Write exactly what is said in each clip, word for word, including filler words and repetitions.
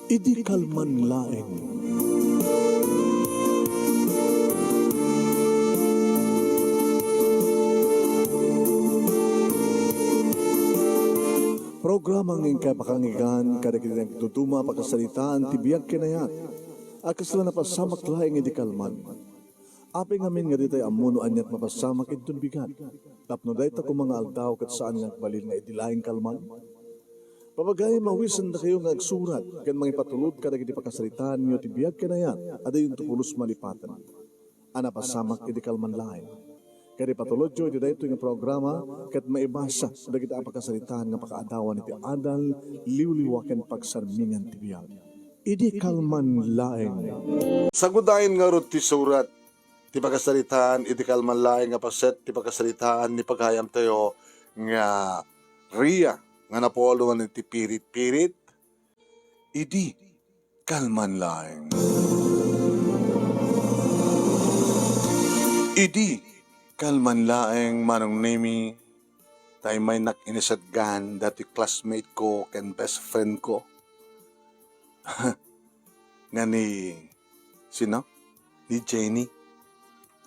Idi kalman laeng. Programa nga inkay pakanggan kadagiti nagduduma a pakasaritaan ti biag ken ayat a kasla napasamak laeng idi kalman. Apay ngamin nga ditay ammo no aniat mapasamak inton bigat? Tapno dayta koma nga aldaw ket saan nga agbalin nga idi laeng kalman? Papagayam, awisendakayo nga agsurat ken mangipatulod kadagiti pakasaritaanyo ti biag ken ayat a diyonto pulos malipaten a napasamak idi kalman laeng. Ket ipatulodyo iti daytoy nga programa ket maibasa dagiti a pakasaritaan nga pakaadawan iti adal, liwliwa ken pagsarmingan ti biag. Idi kalman laeng. Sagudayen ngarud ti surat ti pakasaritaan idi kalman laeng nga paset ti pakasaritaan ni pagayamtayo nga Ria nga napulo iti pirit-pirit. Idi kalman laeng. Idi kalman laeng, Manong Nemi, tay maynak inisedgan dati classmate ko ken best friend ko. Nga ni, sino? Ni Jenny.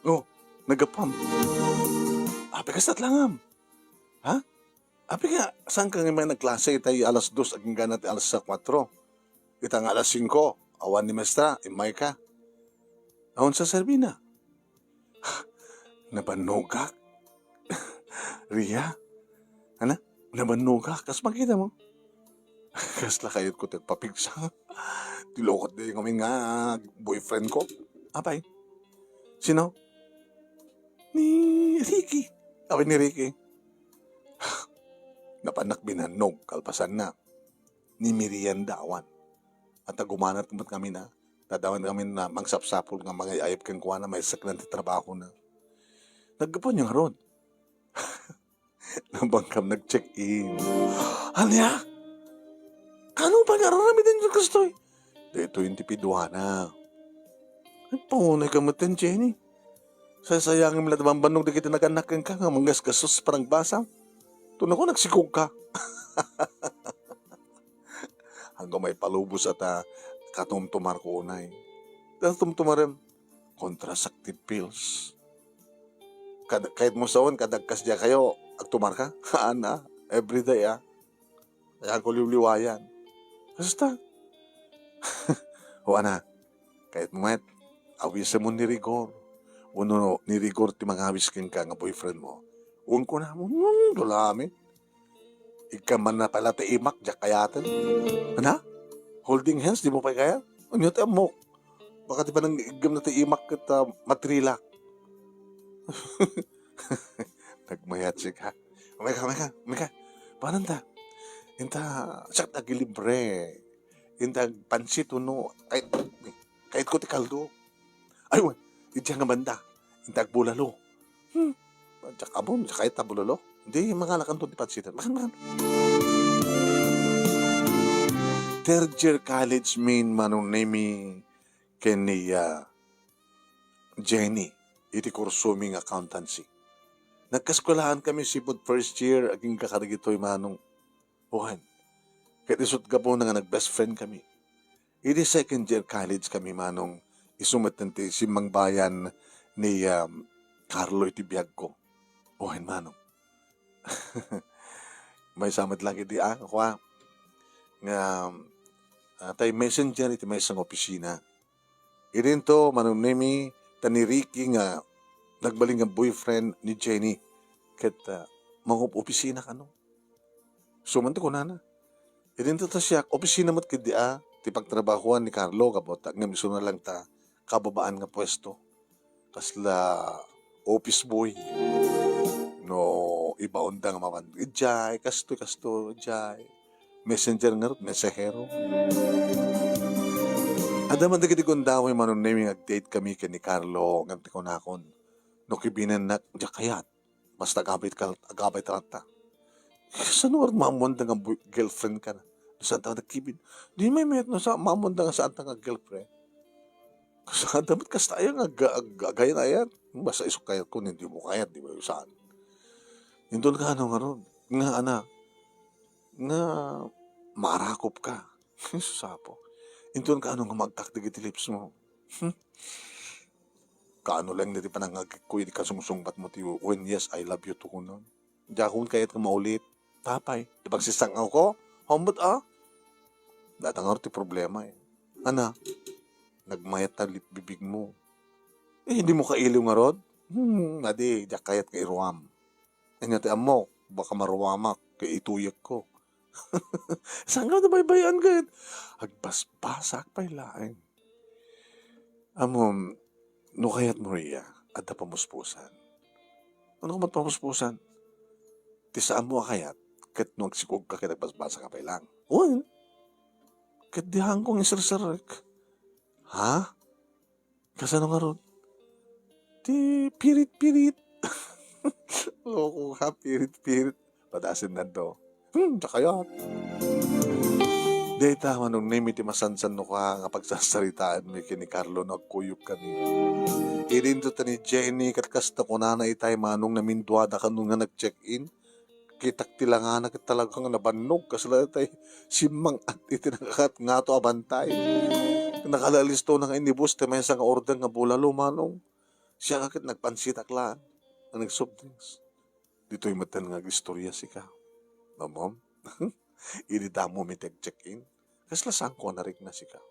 Oh, nagapam. Apay, kastat langam. Ha? Apay nga, saan ka nga may nagklase itay alas dos agingga na ti alas kuatro? Ita nga alas singko, awan ni mestra, immay ka. Awan sa serbina. Nabannogak. Ria, ana, nabannogak. Kas makita mo? Kasla kayat ko ti agpapigsa. Ti lokot di kami nga boyfriend ko. Apay? Sino? Ni Ricky. Apay ni Ricky? Napanak binannog, kalpasan na. Ni Miriam da awan. At agumanat met kami na. Tadawan kami na mangsapsapul nga mangay-ayab kenkuana, maisaklan ti trabaho na. Naggapu niya ngarud. Nabangkam nag-check-in. Ania? Kano pa nga araramiden yung kastoy? Dito yung tipiduana. Ay, paunay ka matan, Jenny. Sasayangan mo na bambannog dagiti naganak kenka nga manggasgasos sa panagbasa. Tuna ko, nagsikog ka. Hanggang may palubos at, ah, katumtumar ko unay. Katumtumaren, contraceptive pills. Kad-, kahit mo saon, kadagkas diya kayo, agtumar ka? Ana, everyday, ah. Kaya ko liwliwayan. Basta. O ana, kahit mo met, awisan mo ni Rigor. Uno ni Rigor ti mangawis kenka nga boyfriend mo. Uwan ko na mo, hmm, dulami. Igka man na pala ti imak, diak kayaten. Ana? Holding hands, di mo pay kayat? Anya ti ammok? Baka ti panang iggam na ti imak ket, ah, matrilak. Nagmayat siya ka. Umay ka, umay ka, umay ka. Paano ta? Inta, siya agilibre. Inta pansit uno. Kay, kay ko ti kaldo. Ay, wan. Iti nga banda. Inta agbulalo. Hmm. Diak abon, diak kayat ta bulalo. Di, mangalakan to ti pansit. Makan, makan. Third year college min Manong Nemi ken ni, ah, Jenny iti kurso mi nga accountancy. Nagkaeskuelaan kami sipud first year, agingga kadagitoy Manong. Wen, ket isut' gapuna nga nag-best friend kami. Idi second year college kami, Manong, isu met ti simmangbayan ni, um, Carlo iti biag ko. Wen, Manong. Maysa met lang idi, ah, kua, nga, ah, tay messenger iti maysa nga opisina. Idinto, Manong Nemi, ta ni Ricky nga nagbalin nga boyfriend ni Jenny. Ket, ah, mangob-opisina kano. Suman ti kunana. Idinto ta siak, opisina met ketdi a ti pagtrabahoan ni Carlo, gapu ta ngem isuna lang ta kababaan nga puesto. Kasla office boy. No, ibaonda nga mapan, idiay, kastoy, kastoy, idiay. Messenger ngarud, mensahero. Adda man dagiti gundaway, Manong Nemi, nga ag-date kami ken ni Carlo, ngem ti kunakon, no kibinennak, diak kayat. Basta agabay ka, agabay ta latta. Kasano nga maammoanda nga boy-, girlfriend ka na? Saan ta nagkibin? Di may met, no, sa maammoanda nga saan ta nga girlfriend. Kasada met kasta aya nga aga-, aga-, agayan-ayat. Basta isuk kayat ko, hindi mo kayat, di ba, saan? Inton ka, ano, nga ron? Nga, ana, nga marakop ka. Sus, apo. Inton kaano nga maagkak dagiti lips mo? Hmm? Kaano laeng dagiti panangagikko idi kasungsungbat mo ti "When yes, I love you too" kuno? Diakon kayat nga maulit. Apay, ti pagsisang-aw ko? Humbot, ah? Data nga ti problema, eh. Ana, nagmayat ta lit-, bibig mo. Eh, hindi mo kailiw ngarud? Hmm, adi, diak kayat nga iruam. Ania ti ammok, baka maruamak, kay ituyek ko. Saan ka nabaybay-an ket? Agbasbasak pay laeng. Ammom, no kayat mo, Ria, adda pamuspusan. Ano ka met pamuspusan? Ti saanmo a kayat, ket no agsikog ka ket agbasbasak ka pay laeng. Wen, ket diakon iserserrek. Ha? Kasano ngarud? Ti pirit-pirit. Loko ka, pirit-pirit. Padasen nanto. Hmm, diak kayat. Dayta, Manong Nemy, ti masansannoka nga pagsarsaritaenmi ken ni Carlo no agkuyogkami. Idinto ta ni Jenny, ket kasta kunana itay, Manong, naminduada kano nga nag-check-in. Kitak ti langana ket talaga nga nabannog, kasla tay simmang-at iti nakakat ngato a bantay. Nakalalisto na nga inibus ti maysa nga order nga bulalo, Manong. Siak ket nagpansitak laeng, nga nag-soft drinks. Ditoy metten nga agistorya sika. Mamam? Idi damo mi ti ag-check-in. Kasla sangko a narikna sika.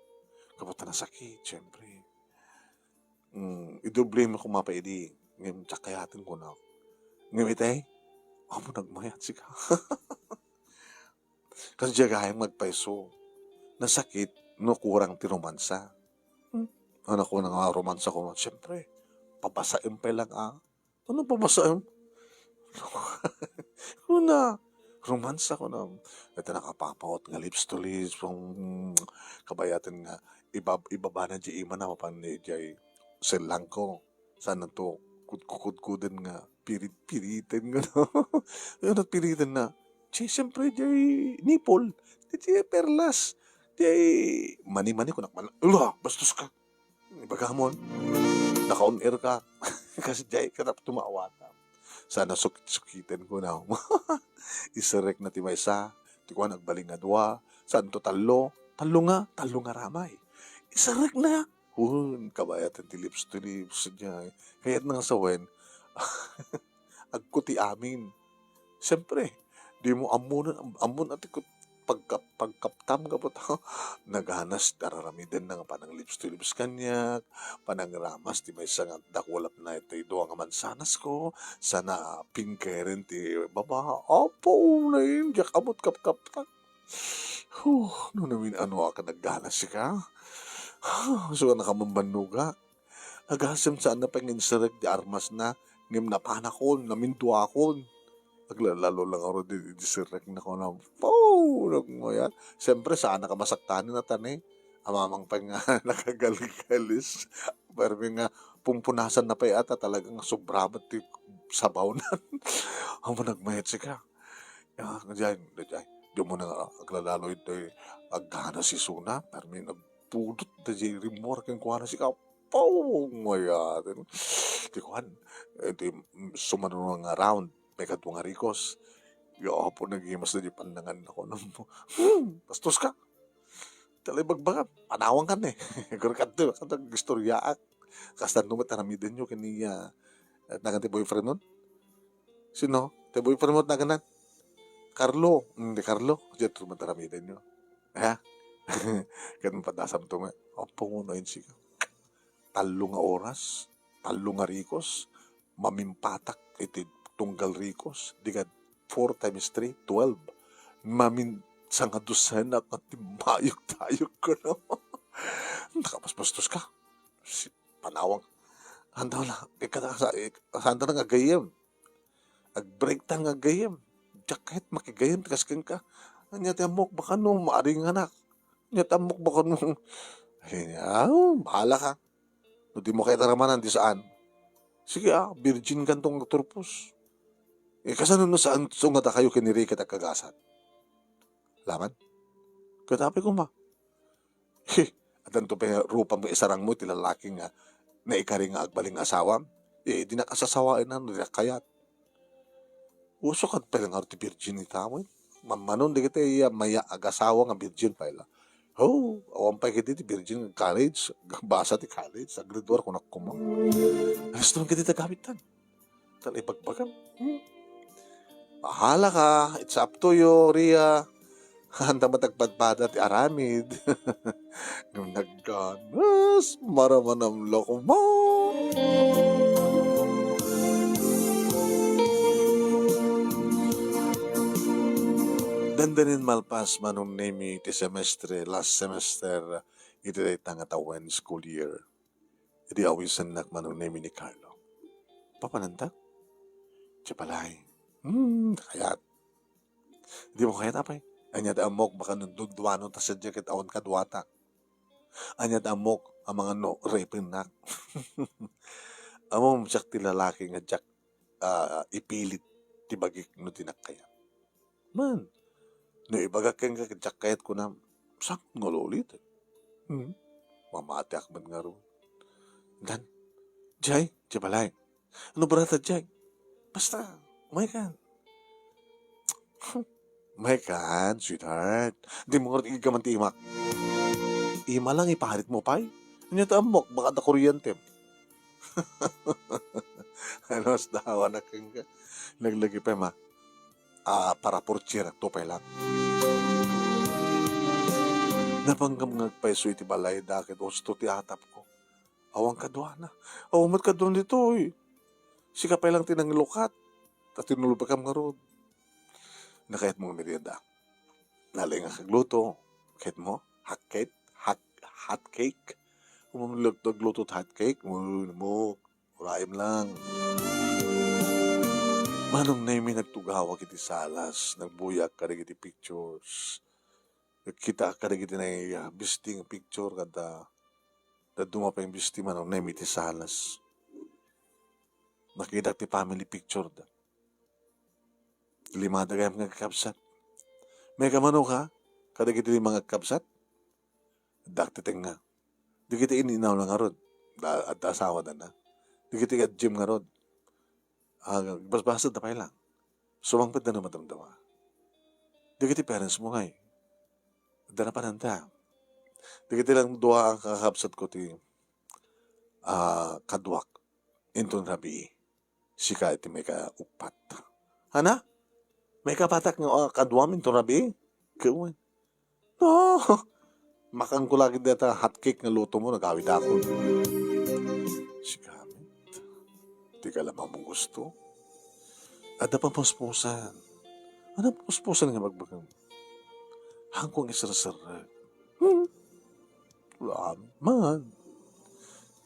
Kaputa nasakit, siyempre. Mm, idoble mo koma pay idi. Ngem diak kayaten kunak. Ngem itay, amo nagmayat sika. Kas diay gayam nga agpayso. Nasakit no kurang ti romansa. Hmm? Ano ko nga romansa ko, siyempre, pabasaem pay lang, ah. Ano pabasaem? Kuna, romansa ko na. Ito nakapapaot nga lips to lips, kung kabayaten nga ibab-, ibaba na di ima na mapan ni jay sellang ko. Saan to kudkudkuden nga pirit-piriten nga no? Ano piriten na? Di siyempre, di nipol. Di, di perlas. Di mani-mani ko nakman. Ula, bastos ka. Ibagamon. Naka-on air ka. Kasi di ka na tumawata. Sana sukit-sukiten ko na. Iserrek na ti maysa. Ti kuan, agbaling nga dua. Saan to tallo? Tallo nga, tallo nga ramay. Iserrek na. Hun, kabayaten ti lips to lips niya. Kayat na nga sawen, agko ti amin. Siyempre, di mo ammonan, am-, ammon ati ko pagkap-, pagkaptam ka po tao. Naganas, araramiden na nga panang lips to lips kaniak, panangramas ti maysa nga dakulap na iti dua nga mansanas ko, sana pingkeren ti baba. Apo, unayen, diak amot kapkaptak. Huh, no namin ano a ka naggana sika? Huh, so, nakamambannuga. Agasem saan na pay nga inserrek di armas na, ngem napanakon, naminduakon. Aglalalo lang aro di, di serrek na ko na, pow! Nagmayat. Siyempre, saan na ka masaktanin a tani. Amamang pay nga nakagalgalis. Permi nga pumpunasan na pay ata talagang sobra met ti sabaw na. Amo nagmayat sika. Ah, diay, diay. Di mo na aglalalo itoy aggana si Suna. Permi nagpudot da di rimmuar kenkuana sika. Pau! Ngayaten. Ti kuan, eh, ti, mm, sumano nga round, may kadua nga rikos. Yo, apo, nagimas na di pandangan ako. Hmm, bastos ka. Talay bagbaga, panawang kan eh. Guru kadto, kadto, istoryaak. Kastan no, mataramiden nyo kaniya. At nagan ti boyfriend nun? Sino? Ti boyfriend mo, nagan nan? Carlo. Hmm, di Carlo. Diyan to, mataramiden nyo. Ha? Kan mapadasam to, ma. Apo, no, insi ka. Tallo nga oras, tallo nga rikos, mamimpatak iti tunggal rikos, di kad four times three, twelve. Mamin-, sanga dosena nga timmayog-tayog ko, no? Nakapaspastos ka. Si-, panawang. Andaw la, ikata sa, ik-, saan ta nga gayem? Ag-break ta nga gayem. Diak ket makigayem ti kas kenka. Ania ti ammok, baka no, maaringanak. Ania ti ammok, baka no. Ay, ah, bahala ka. No di mo kayat aramanan, di saan. Sige, ah, virgin ka tong turpos. Eh, kasano no saan so nga dakayo kiniri ket agkagasan? Laman? Ket apay koma. He, addanto pay rupam nga isarang mo iti lalaki nga naikari nga agbalin nga asawam? Eh, di nakasasawaen na, di nakayat. Uso ket pay nga ti virgin itawen. Mammanon dagiti iya maya agasawa nga virgin pay la. Oh, awan pay kadi ti virgin college. Basa ti college, aggraduar, kunak koma. Alas naman kadi tagawidtan. Tal ibagbagam. Hmm. Bahala ka. It's up to you, Ria. Anda matagpadpada ti aramid. Ngem nagganas, maramanamlo koma. Dandanin malpas, Manong Nemi, ti semestre, last semester, iti dayta nga tawen, school year. Idi awisennak, Manong Nemi, ni Carlo. Papanantak? Diay balay. Hmm, kayat. Dimo kayat, apay? Ania ti ammok, baka no dunduanon ta sadiay ket awan kaduatak. Ania ti ammok, amangan no repennak. Ammom, siak ti lalaki nga diak, ah, ipilit ti bagik no dinak kayat. Man, no ibagak kenka ket diak kayat, kunam, saan nga ulitek? Hmm? Mamatiak met ngarud. Dan, diay, diay balay. Ano barata diay? Basta, umaykan. Umaykan, sweetheart. Dimo ngarud iggaman ti imak. Ima lang, iparitmo pay. Ania ti ammok, baka adda kuryentem. Ano, mas dawanak kenka. Laglagipen, ma. Ah, para portierakto pay lang. Napanggap nga agpayso iti balayda ket husto ti atapko. Awan kaduana. Awan met kaduana ditoy. Sika pay lang ti nangilukat. Ta tinulbekam ngarud. Nakayatmo nga merienda? Nalaingak agluto. Kayatmo? Hot cake? Hot, hot cake? Umam agluto ti hot cake? Uy, namok. Uraem lang. Manong Nemi, nagtugawak iti salas, nagbuyaak kadagiti pictures. Nagkitaak kadagiti naiya, besti nga picture, kada dadduma pay nga besti, Manong Nemi, iti salas. Nakitak ti family picture da. Limada gayam nga agkabsat. Mayka mano ka? Kadagiti lima nga agkabsat? Adda ti tengnga. Dagiti in-inawna ngarud. Da, adda asawadana. Dagiti gajjem ngarud. Ah, basbasada pay lang. Sumangpet da no madamdama. Dagiti parents mo ngay. Adda napananda. Dagiti lang dua a kakabsatko ti, ah, kaduak. Inton rabii. Sika iti maikauppat. Ana? Maikapatak nga, ah, kaduam inton rabii? Ket wen. No. Makanko la ket dayta hot cake nga lutomo, nagawidakon. Sika met. Dika la mamunggusto. Adda pamuspusan. Ano pamuspusan nga bagbagam? Hangko nga iserserrek. Hmm. Ula man.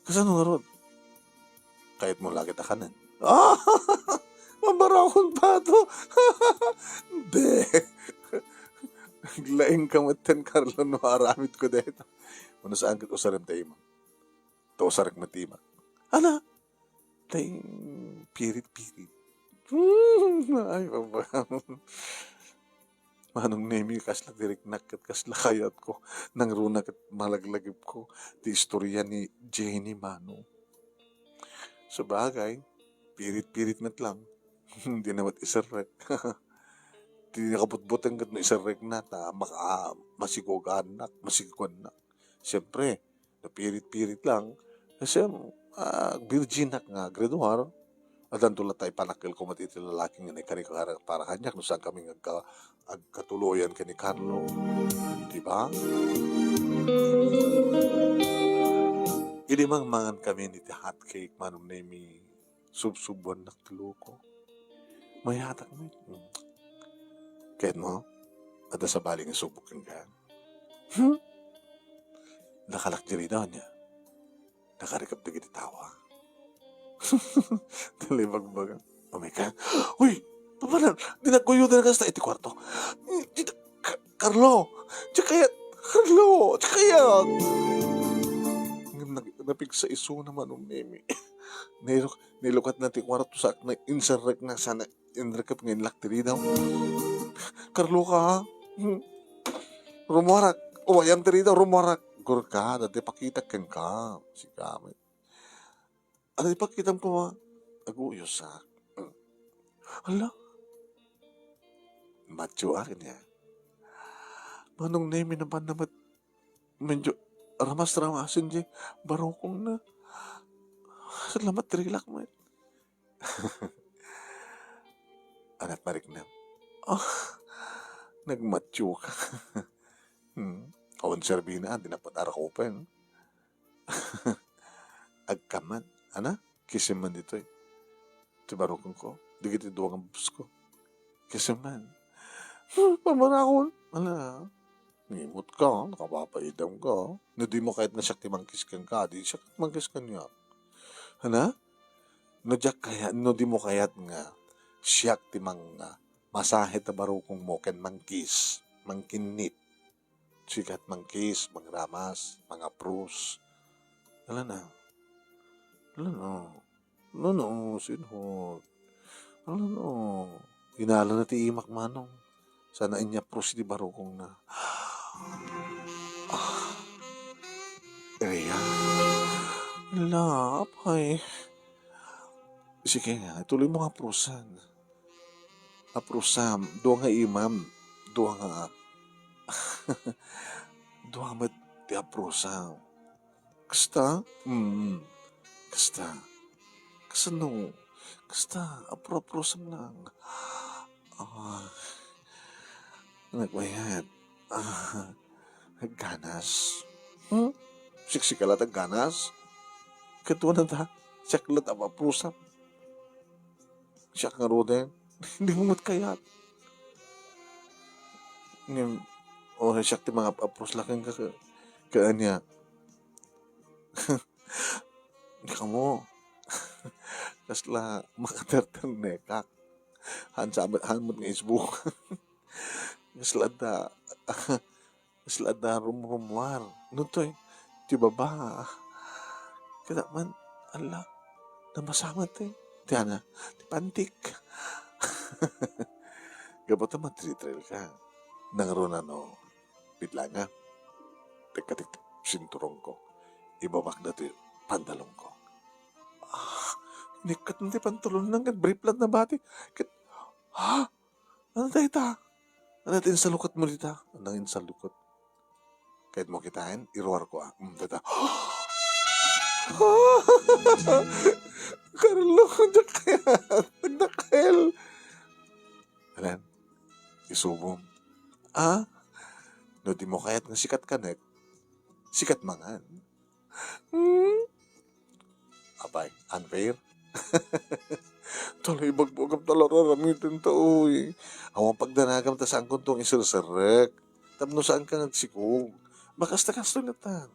Kasano ngarud? Kayatmo la ket a kanen? Ah! Mabaraon pa to. Be! Naglaingka metten, Carlo, no aramidko dayta. Mano saan ket usarem ta ima. Ta usarek met ima. Ana? Tay pirit-pirit. Ay, baba. Manong Nemi, kasla ti riknak ket kasla kayatko. Nangruna ket malaglagipko ti istoria ni Jenny, mano. Sabagay, pirit-pirit met lang. Dina met iserrek. Ti nakabutbuteng ket no iserrekna, ta maka-, masigugaannak, masiguannak. Siyempre, napirit-pirit lang. Kasi, ah, virgin-ak nga graduar. Addanto latta ipanakkelko met iti lalaki nga naikarikar para kaniak no saankami nga agka-, agkatuloyan ken ni Carlo. Di ba? Idi mangmangan kami iti hot cake, Manong Nemi, subsubuannak ti luko. Mayatak met. Hmm. Kayatmo? Adda sabali nga subok kenka. Hmm? Nakalak diri daw niya. Nakarikep dagiti tawa. Talibagbaga. Oh my God. Uy! Papanan, di nagkuyodan kasta iti kwarto. Di na-, Ka-, Carlo! Diay kayat! Carlo! Diay kayat! Ngem nag-, napigsa isuna, Manong Nemi. Nailuk-, nailukatna ti kwarto, sa na inserrekna, sana inrekep nga inlak ti ridaw. Carlo ka, ha? Rumuarak. Uwayam ti ridaw, rumuarak. Gurka, dati pakitak kenka. Sika met. Ano ipakitam ko, ma? Aguyosak. Hala? Matyo akin ya. Manong Nemi, napan na met medyo ramas-ramasen diay barukongna. Salamat, rilak met. Aniat mariknam? Ah, nagmatioka. Hmm, awan serbina, di na pud arakupen. Agkaman, ana, kissem man ditoy. Ti barukongko, dagiti dua nga abrosko. Kissem man. Pamarakon, ala, ngimot ka, nakapapaidam ka. No dimo kayat nga siak ti mangkiss kenka, di siak mangkiss kaniak. Ana? No diak kayat, no dimo kayat nga siak ti mang-, masahe ta barukongmo ken mangkiss, mangkinnit. Sikat mangkiss, mangramas, mangapros. Ala na. Ala na. Ala na, sweetheart. Ala na. Inala na ti imak, manong. Sana inyapros iti barukongna. Ah. Ria. Ala, apay. Sige nga, ituloy mo nga aprosan. Aprosam, dua nga imam, dua nga, dua met ti aprosam. Kasta? Mm, kasta. Kasano? Kasta, apro-aprosam lang. Ah, nagbayad. Ah, agganas. Hmm? Siksika latta agganas? Kaduana ta, siak latta apro-aprosam. Siak ngaruden, dimo met kayat. Ngem, o, siak ti mangap-apros la kenka, ka, ka ania. Kamo, kasla makaterternekak. Haan sa, haan met nga isbuk. Kasla adda, kasla adda rumrumuar. No toy, ti baba. Kada man, ala, nabasa met ti, ti ana, ti pantik. Gapu ta matritril ka. Nangruna no, bidlanga, tekka ti sinturongko, ibabak datoy pantalongko. Ah, inikkat ti pantalonna ket brief lang nabati. Ket, ha? Ano dayta? Ano ti insalukatmo dita? Anong insalukot? Kayatmo kitaen? Iruarko, ah. Mm, dayta. Carlo, diak kayat. Nagdakkel. Anan? Isubom. Ah? No dimo kayat nga sikat kanek, sikat mangan. Hmm? Apay, unfair? Talay bagbagam ta la raramiten ta, uy. Awan pagdanagam ta saankonto nga iserserrek. Tapno saanka nga agsikog. Makasta kastoy latta.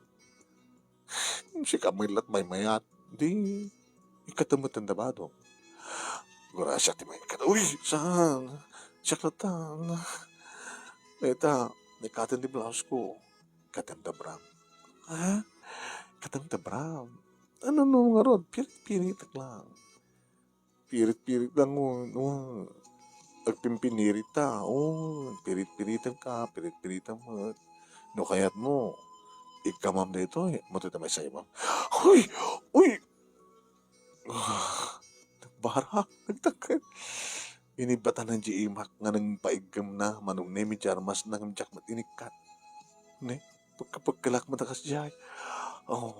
Sika met latta maymayat. Di, ikkatem met ti badom. Grasia ti may ikkat-, uy, saan? Siak latta. Dayta, naikkaten ti blouse ko. Katem ta bram. Ha? Katem ta bram. Ano no ngarud? Pirit-piritek lang. Pirit-pirit lang, oh, oh. Agpinpinirit ta, oh. Pirit-piritem ka, pirit-piritem met. No kayatmo, igkamam daytoy, matoy ta maysa imam. Uy! Uy! Ah, nagbara, nagdakkel. Inibbatan diay imak nga nangpaiggemna, manong ne, media armas na ngem diak met inikkat. Ne, pagkapagkalak met a kasdiay. Oh.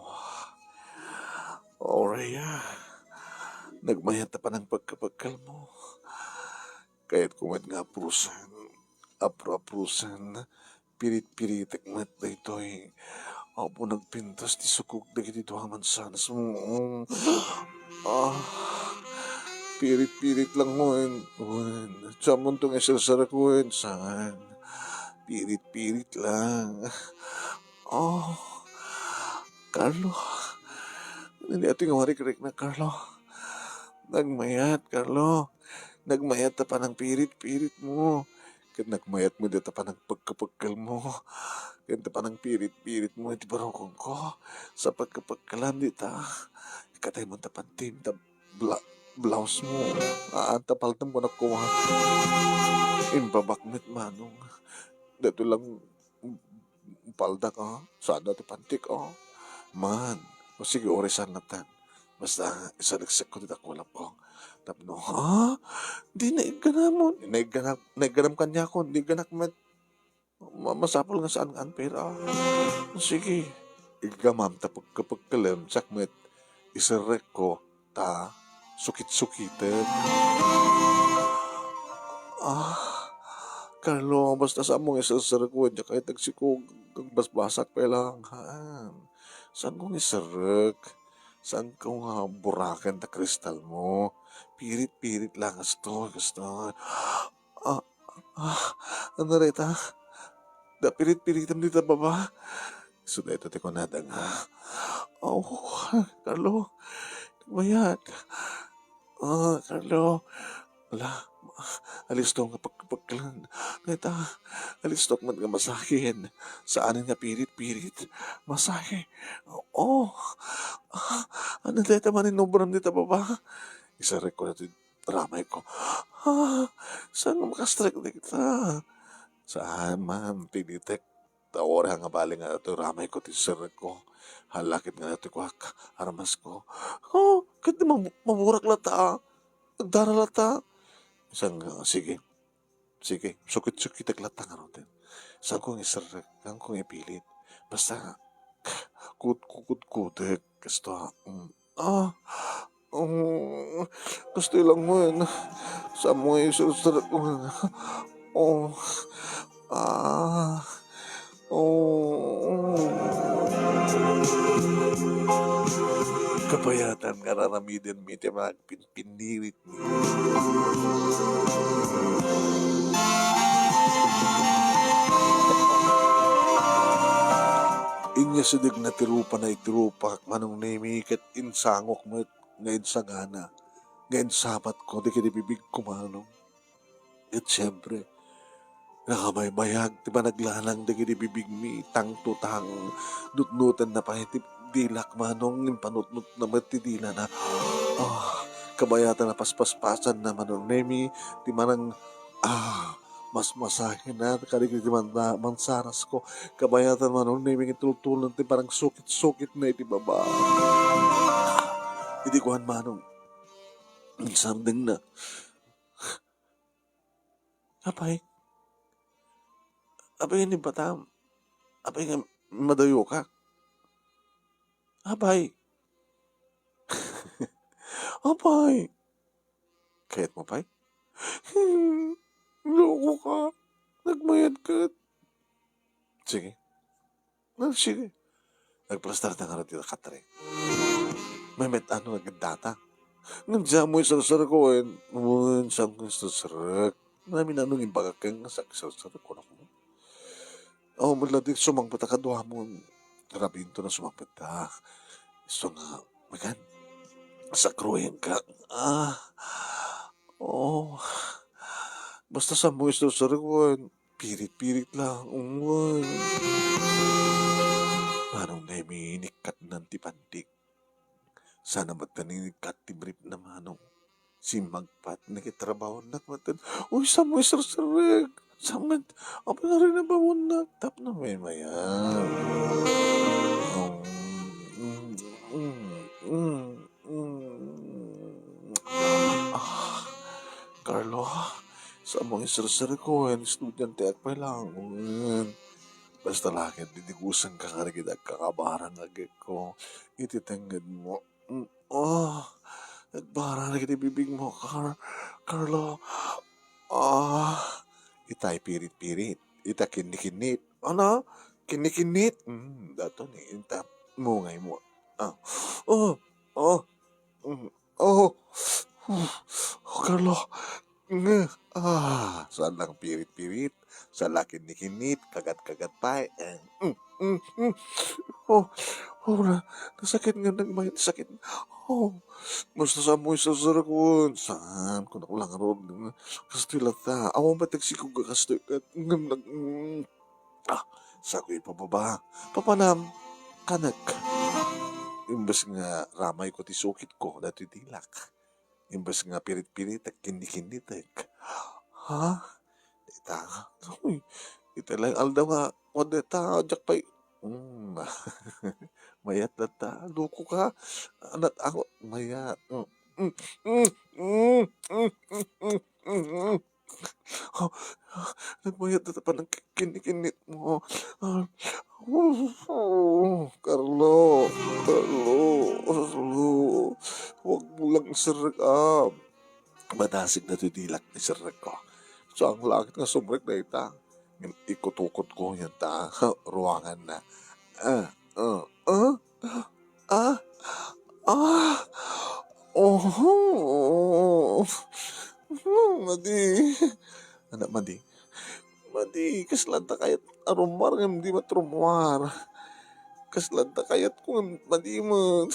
Oh, Rhea. Nagmayat ta panangpagkapagkalmo. Kayatko met nga aprosen. Apro-aprosen. Pirit-piritek met daytoy. Apo, nagpintas ti sukog dagiti dua a mansanas. Mm. Ah, pirit-pirit lang wen. Wen, saanmonto nga iserserrek wen. Saan? Pirit-pirit lang. Oh, Carlo. Ania ti nga marikriknak, Carlo? Nagmayat, Carlo. Nagmayat ta panangpirit-piritmo. Ket nagmayat met dayta panangpagkapagkalmo. Ket ta panangpirit-piritmo iti barukongko. Sa pagkapagkalam dita, ikataymo ta pantim ta bla-, blouse mo. Haan ta paltem kunak koma. Imbabak met manong. Daytoy lang paldak, ah. Saan daytoy pantik, ah. Man. O sige, uray saan latta. Basta, isaliksik ko ti dakulam ko. Tapno, ha? Di naigganamon. Naigganam, naigganam kaniakon. Di ganak met. Ma-, masapul nga saan nga unfair, ah. Sige. Iggamam ta pagkapagkalem, siak met iserrekko ta sukit-sukitek. Ah, Carlo, basta saan mo nga iserserrek wen, diak kayat agsikog, agbasbasak pay lang, haan. Saan ko nga iserrek? Saan ko nga buraken ta kristal mo? Pirit-pirit lang, kastoy, kastoy. Ah, ah, ano dayta? Da pirit-piritem dita baba? Isu dayta ti kunada nga, "Oh, Carlo, nagmayat. Ah, Carlo, ala, alistok nga pagkapaglan. Dayta, alistok met nga masahen. Saanen nga pirit-pirit. Masahe. Oh, ah, ano dayta maninubram dita baba?" Iserrek ko daytoy ramayko. Ah, saan nga makastrek dayta? Saan man, pilitek. Ta uray nga bali nga daytoy ramayko ti serrekko. Hala ket nga daytoy kuak, armasko. Oh, ket di mabu-, maburak latta, ah. Agdara latta. Saan nga, sige. Sige, sukit-sukitek latta ngaruden. Saan ko nga iserrek, saan ko nga ipilit. Basta, kut-, kukut-kutek, kasto, ah. Mm. Ah, um, kastoy lang wen. Saan mo nga iserserrek wen? Oh, ah, oh. Kabayatan nga ar-aramidenmi ti mga agpinpinniritmi. Inyasidegna ti rupana iti rupak, Manong Nemi, ket insangok met nga insagana, nga insabatko dagiti bibigko, Manong. Ket siempre, nakabaybayag ti panaglanang dagiti bibigmi, tangtotang nutnotenna pay ti dilak, Manong, impanutnotna met ti dilana. Ah, kabayatan a paspaspasanna, Manong Nemi, ti manang, ah, masmasahena kadagiti man-, mansarasko. Kabayatan, Manong Nemi, nga itultuloden ti panangsukit-sukitna iti baba. Idi kuan, Manong, insardengna. Apay? Apay nga nibbatam? Apay nga madayoka? Apay? Apay? Kayatmo pay? Hmm, loko ka. Nagmayat ket. Sige. Ah, sige. Nagplastar ta ngarud ti katre. Mayat met-ano nga addata. Ngem saan mo iserserrek wen, wen, saan ko iserserrek? Namin-ano nga imbagak ken nga saan ko iserserrek, kunak mo. Oh, met la ti sumangpet a kaduamon. Rabiinto no sumangpet ta. Isu nga, makan. Sakruyan ka. Ah. Oh. Basta saan mo iserserrek wen. Pirit-pirit lang, wen. Manong Nemi, inikkatnan ti pantik. Sana met ta inikkat ti brief na, Manong. Simmagpat, nakitrabahonak met. Uy, saan mo iserserrek? Saan met? Apay nga rin nabawannak? Tapno may mayan. Mm, mm, mm, mm, mm. Ah, Carlo, saan mo iserserrek wen, estudianteak pay laeng. Basta la ket didigusenka kadagiti agkakabarang nga agekko iti tengngedmo. Mm, ah, nagbarang dagiti bibigmo, Car-, Carlo. Ah, itay pirit-pirit, ita kinnikinnit. Ano? Kinnikinnit? Mm, dato ni, ita mungaymo. Ah, oh, oh, mm, oh, Carlo. Nge, ah, saan lang pirit-pirit, saan lang kinnikinnit, kagat-kagat pay. Eh, mm, mm, mm. Oh, oh, na, nasakit nga nagmayat, sakit. Oh, basta saan mo iserserrek wen, saan, kunak lang ngarud. Kastoy latta, awan pay ti agsikog a kastoy ket, ngem nag-, mm, ah, saanko ipababa. Papanam, kanek. Imbes nga ramayko ti sukitko, datoy dilak. Imbes nga pirit-piritek, kinnikinitek. Ha? Dayta, uy, ita lang aldaw nga, kuan dayta, diak pay, mm, mayat latta, loko ka, anat ako, mayat, mm, mm, mm, mm, mm, mm, mm, mm. Nagmayat dayta panagkinnikinnitmo. Ah, oh, Carlo, Carlo, Carlo, huwag mo lang iserrek, ah. Madasig datoy dilak ni serrekko. Saan langit nga sumrek dayta. Ngem ikutukotko ngata ruanganna. Ah, ah, ah, ah, ah, oho. Hmm, madi. Anak, madi. Madi, kasla adda kayat a rummuar ngem di met rummuar. Kasla adda kayatko ngem madi met.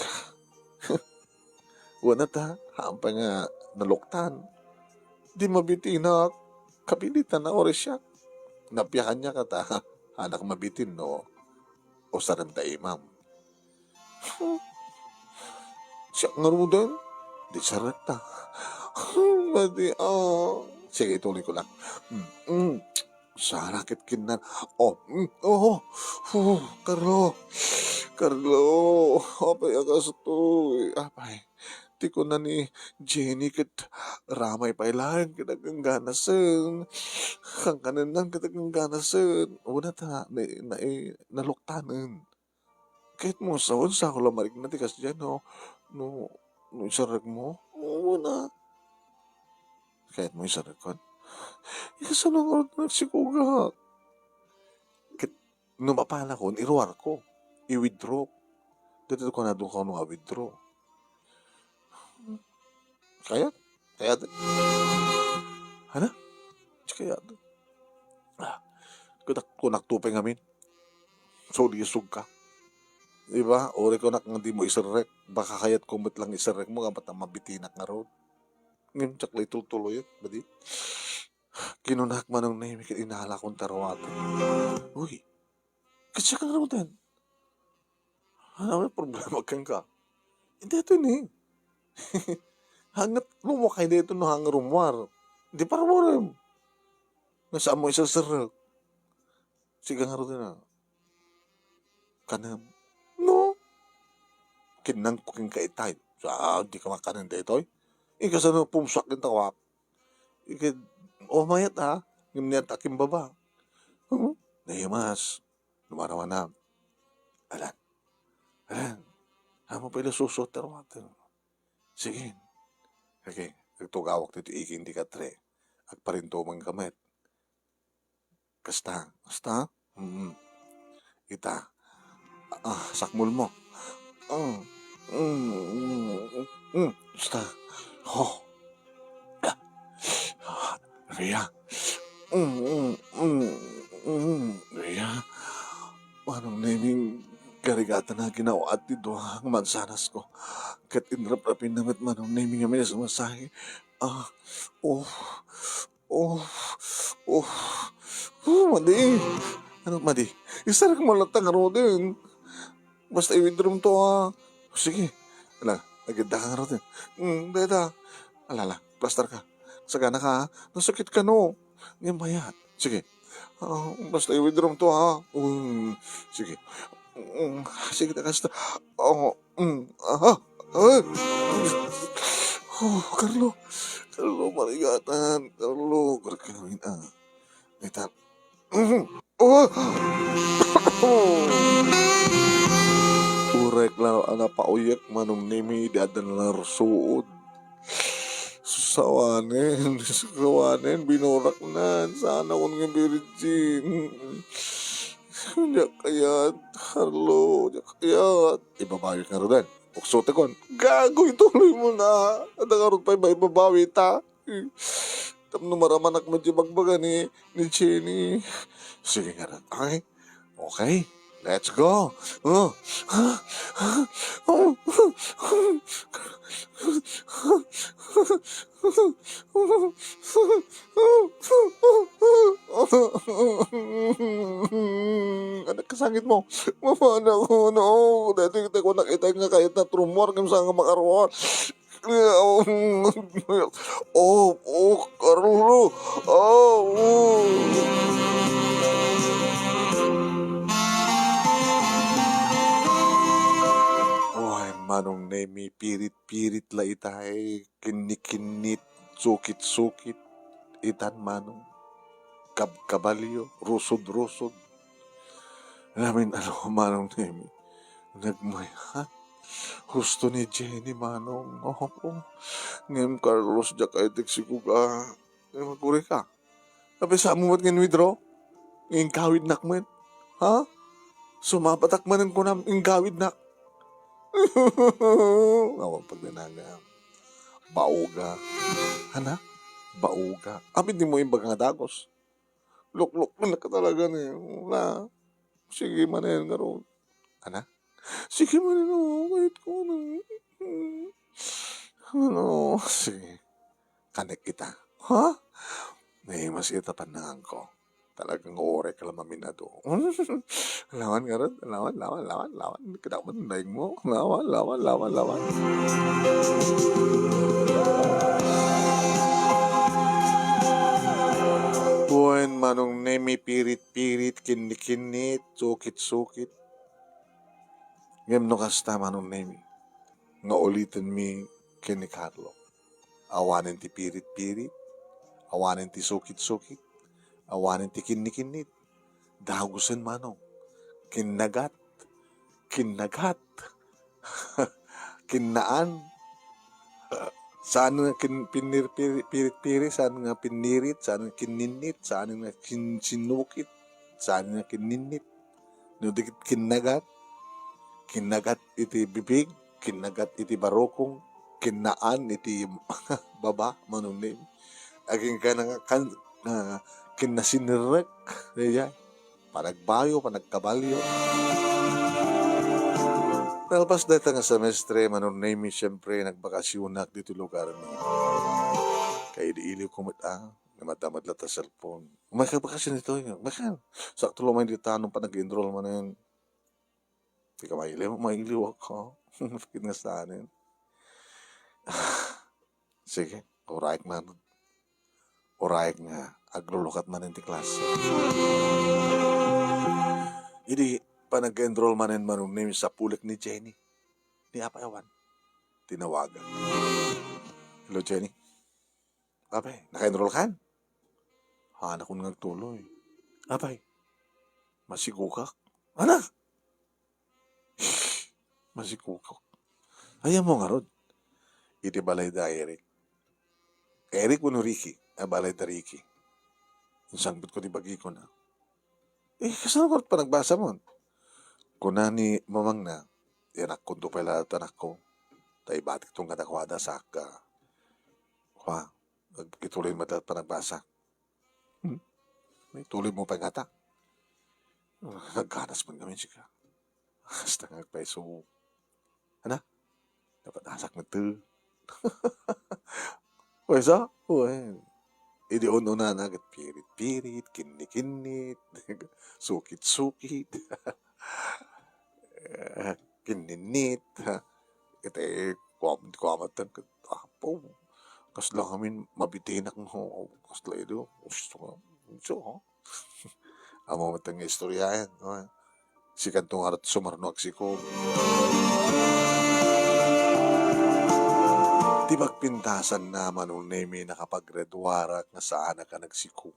Wen ta, haan pay nga naluktan. Di mabitinak, kapilitan a uri siak. Napia kaniak ta, haanak mabitin no usarem ta imam. Siak ngaruden, di serrekta. Madi, ah. Sige, ituloyko lang. Mm, mm. Saan a kitkinnan. Oh, mm, oh, oh, Carlo. Carlo, apay a kastoy. Apay. Ti kuna ni Jenny ket ramay pay laeng ket agangganasen. Kankanennan ket agangganasen. Wen ta, na, na, naluktanen. Kayatmo sawen, saan la marikna ti kasdiay no, no, no iserrekmo? Wen a. Kayatmo iserrekon? Ikasano nga nagsikogak? Ket no mapanakon, iruarko. I-withdraw. Daytoy kunadon nga withdraw. Kayat? Kayat? Ania? Di kayat. Ah, kunak, kunak to pay ngamin. So, lisog ka. Di ba? Uri kunak nga dimo iserrek. Baka kayatko met lang iserrekmo, nga batta mabitinak ngarud. Ngem diak la itultuloyek, madi. Kinunak, Manong Nemi, ket inalakon ta ruaten. Uy, ket siak ngaruden. Ania met problema kenka? Daytoy ni. Hanget, rummuar kay daytoy no hanget rummuar. Di parwarem. Nga saanmo iserserrek. Sika ngaruden a. Kanem. No? Kinnanko kenka itay. Sa, di ka makanen daytoy? Ikasano pumsuak ken tawak? Ikid, o mayat a. Ngem niat a kimbaba. Hmm? Naimas. Lumarawanam. Alan. Alan. Amo pay la susuot ti ruaten. Sige. Okay. Agtugawak ditoy iking ti katre. Agparintumeng ka met. Kasta. Kasta? Mm. Ita. Ah, sakmol mo. Mm. Mm. Mm. Kasta. Ho. Ah. Ria. Mm, mm, mm, mm. Ria. Manong Neming, garigatan a ginawaat ti dua nga mansanasko. Ket inraprapinna met Manong Neming a minasmasahi. Ah, oh, oh, oh, oh, madi. Ano, madi? Isarek mo latta ngaruden. Basta i-withdraw to, ha. Sige. Ala, agidda ka ngaruden. Hmm, dayta. Ala, ala, plaster ka. Sagana ka, ha? Nasakit ka, no? Ngem mayat. Sige. Ah, basta i-withdraw to, ha? Hmm, sige. Hmm, sige, ta kasta. Oh, hmm, aha. Ah. Oh, Carlo. Carlo, marigatan. Carlo, Carlo, ah. Ita. Mhm. Oh! Uray la a napauyek Manong Nemi, di adda narsuod. Sawanen, sawanen, binuraknan. Saan a kun nga virgin. Diak kayat, Carlo, diak kayat. Ibabawik ngaruden. Uksotekon. Gago, ituloy mo na. Adda ngarud pay maibabawi ta. Tapno maramanak met diay bagbaga ni, ni Jenny. Sige ngarud. Okay? Okay. Let's go. Oh. Anak, kasangit mo. Mapana ko, no. Dati kita ko nakita nga kayat na trumor, ngem saan nga makaruar. Oh, oh, Carlo. Oh, oh. Ay, Manong Nemi, pirit-pirit la itay. Kinnikinnit, sukit-sukit. itan, Manong. Kabkabalyo, rusod-rusod. Amin a lua, Manong Nemi. Nagmayat. Husto ni Jenny, Manong. Opo. Ngem, Carlos, diak ay tiksikog a. Ngem, agurayka. Apay, saan mo met nga in-withdraw? Inkawidnak met. Ha? Sumapatak manen kunam, inkawidnak. Awan pagdanagan. Baoga. Anak? Baoga. Apay dimo imbaga nga dagus? Lukluknaka talaga ni. Wala. Sige manen ngarud. Anak? Sige manen, oh, kayat ko na. Ano? Sige. Kanek ita. Ha? Naimas ita pannanganko. Talaga nga uray ka la maminado. Lawan ngarud, lawan, lawan, lawan, lawan. Kita ko man, daing mo. Lawan, lawan, lawan, lawan. Wen, Manong Nemi, pirit-pirit, kinni-kinnit, sukit-sukit. Ngem no kasta, Manong Nemi, nga ulitenmi ken ni Carlo. Awanen ti pirit-pirit, awanen ti sukit-sukit, awanen ti kinni-kinnit. Dagusen, Manong. Kinnagat. Kinnagat. Kinnaan. Saan nga kin-, pinnir-, piri-, pirit-piri, saan nga pinnirit, saan nga kinninnit, saan nga kin-, sinukit, saan nga kinninnit. No di ket kinnagat, kinnagat iti bibig, kinnagat iti barukong, kinnaan iti baba, Manong Nemi. Agingga na nga kan-, ah, kinnasinirrek, daydiay. Panagbayo, panagkabalyo. Nalpas dayta nga semestre, Manong Nemi, siyempre, nagbakasionak ditoy lugarmi. Kailiiliwko met, ah, nga madamag latta cellphone. Umayka bakasion ditoy, umayka. Sakto la umay dita, nung panag-enroll manen. Dika mailiw, mailiwak, ha? Ket nga saanen. Sige, urayek man. Urayek nga aglulukat manen ti klase. Idi panag-enroll manen, Manong Nemi, sapulek ni Jenny. Ni apay awan. Tinawagan. "Hello, Jenny." "Apay, naka-enroll kan?" "Haanakon nga agtuloy." "Apay, masigukak." "Anak!" "Masigukak." "Ay, ammom ngarud. Iti balay da Eric." "Eric wenno Ricky?" "Ah, balay da Ricky." Insangpetko ti bagiko na. "Eh, kasano ngarud panagbasamon?" Kuna ni mamangna, "Iyanakkonto pay latta, anakko. Ta ibatikto kadakuada, saka, kua, ag-, ituloy met latta panagbasa." "Hmm? Ituloy mo pay ngata?" "Ah, nagganas man kami, sika." Hasta nga agpayso. Ana? Dapat asak met ti. Payso? Wen. Idi un-unana ket pirit-pirit, kinni-kinnit, sukit-sukit, kinninnit. Iti kuam-, kuamatan ket, apo, kasla ngamin mabitinak no, kasla idu. Gusto nga, gusto, ha? Ammom met nga istoryaen, no? Sikanto ngarud sumarno agsikog. Ti pagpintasanna, Manong Nemi, nakapaggraduarak nga saanak a nagsikog.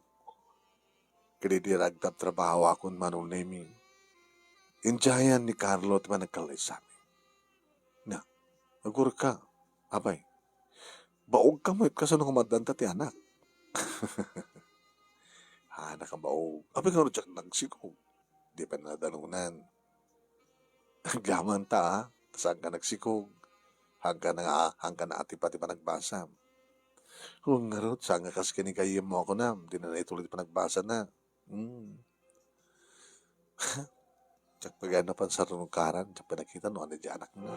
Ket idi ragtabtrabahokon, Manong Nemi, idiayan ni Carlo ti panagkallaysami. Na, agurka, apay, baogka met kasano nga maaddanta ti anak. Haannak a baog. Apay ngarud diak nagsikog? Di pay nadanonan. Agyaman ta, a, ta saanka nagsikog. Haanka na, haanka naatipa ti panagbasam. Wen ngarud, saan nga kas ken ni gayyemmo a kunam, dina naituloy ti panagbasana. Hmm. Diak pay gayam napansar no karan, diak pay nakita no ania diay anakna.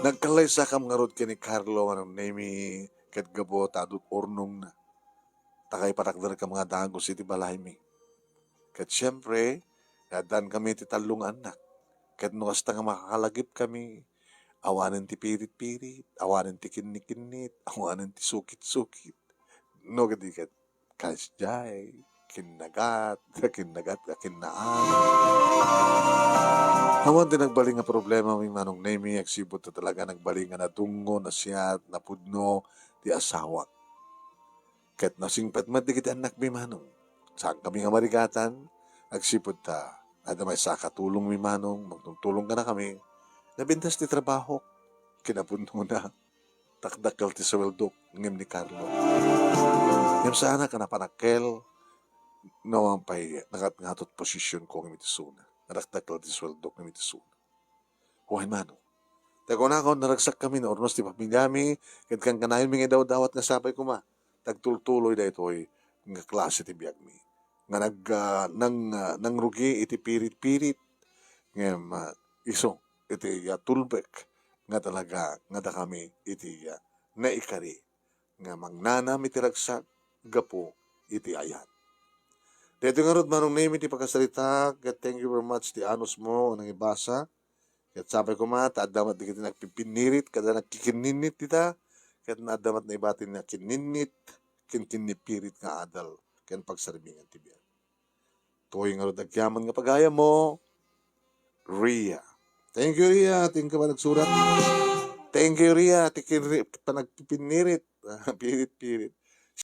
Nagkallaysakam ngarud ken ni Carlo, Manong Nemi, ket gapu ta adu ti urnongna. Ta kaipatakderkam nga dagus iti balaymi. Ket siempre, addaankami iti tallo nga annak. Ket no kasta nga makakalagipkami, awanen ti pirit-pirit, awanen ti kinni-kinnit, awanen ti sukit-sukit. No kadi ket, kasdiay, kinnagat, kinnagat, kinnaan. Awan ti nagbalin nga problemami, Manong Nemi, agsipud ta talaga nagbalin nga nadungngo, nasiat, napudno ti asawak. Ket nasingpet met dagiti annakmi, Manong. Saankami nga marigatan, agsipud ta adda maysa a katulongmi, Manong, mangtultulong kadakami. Nabintas ti trabahok. Kinapudnona, dakdakkel ti suweldok ngem ni Carlo. Ngem saanak a napanakkel, no awan pay nagatngato ti posisionko ngem iti isuna. Nadakdakkel ti suweldok ngem iti isuna. Wen, Manong. Ta kunakon, naragsakkami, naurnos ti pamiliami, ket kankanayonmi nga idawdawat nga sapay koma ta agtultuloy daytoy nga klase ti biagmi. Nga nag-, ah, nang-, ah, nangrugi iti pirit-pirit, ngem, ah, isu iti, ah, tulbek nga talaga nga dakami iti, ah, naikari nga mangnanam iti ragsak gapu iti ayat. Daytoy ngarud, Manong Nemi, ti pakasaritak, ket thank you very much ti anusmo a nangibasa. Ket sapay koma, ta adda met dagiti nagpipinnirit, kada nagkikinninnit dita, ket adda met naibatin nga kinninnit, ken kinnipirit nga adal, ken pagsarmingan ti biag. Toy ngarud agyaman nga pagayammo, Ria. Thank you, Ria. Thank you, panagsurat. Thank you, Ria. Ti kinri-, panagpipinnirit. Pirit-pirit.